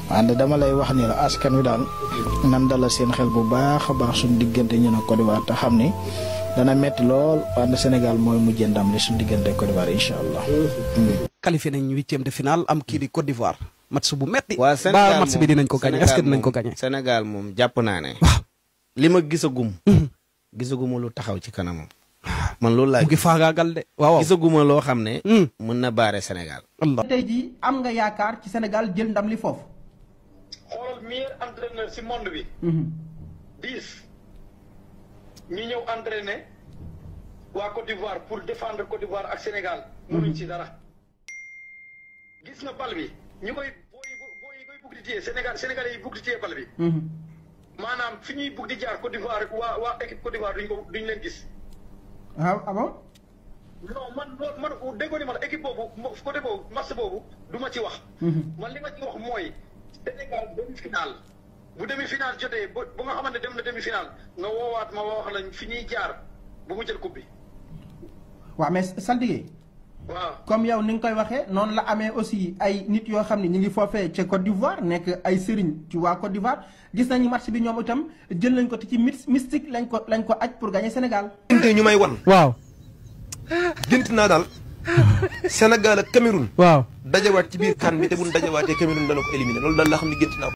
wante dama lay wax ni la askan wi daal nan dala seen xel bu baax a baax suñu diggante ñu ne Côte d'Ivoire te xam ni dana metti lool wante Sénégal mooy mujjee ndam li suñu diggante Côte d'Ivoire incha allah. qualifié nañ 8e de finale am kii di Côte d'Ivoire match bu metti. waa Sénégal ba match bi dinañ ko gagné est-ce que dinañ ko gagné. Sénégal moom jàpp naa ne. li ma gisagum. gisaguma lu taxaw ci kanamam. man loolu laa mu ngi faagaagal de. waaw gisaguma loo xam ne. mën na baare Sénégal. Allah tey jii am nga yaakaar ci Sénégal jël ndam li foofu. xoolal meilleur entraîneur si monde bi. 10 ñu ñëw entraîner waa Côte d'Ivoire pour défendre Côte d'Ivoire ak Sénégal. mënuñ ci dara. gis nga bal bi ñu koy booy koy bugg di téye Sénégalais yi bugg di téye bal bi. maanaam fi ñuy bugg di jaar Côte d'Ivoire waa équipe Côte d'Ivoire duñ leen gis. ah bon. non man déggoo ni man équipe boobu côté boobu match boobu du ma ci wax. man li ma ci wax mooy Sénégal demi-finale bu demi-finale jotee ba nga xamante dem na demi-finale nga woowaat ma wax lañ fi ñuy jaar bu mu jël coupe bi. waaw mais Saltigué. waaw comme yow ni nga koy waxee noonu la amee aussi ay nit yoo xam ne ñu ngi foofee ca Côte d'Ivoire nekk ay sëriñ ci waa Côte d'Ivoire gis nañu match bi ñoom itam jël nañ ko te ci mystique lañ ko aj pour gagner Sénégal. gént ñu may wan. waaw. gént naa daal Sénégal ak Cameroun. waaw dajawaat ci biir kan bi te buñ dajawaatee Cameroun dana ko éliminer loolu daal la xam ni gént naa ko.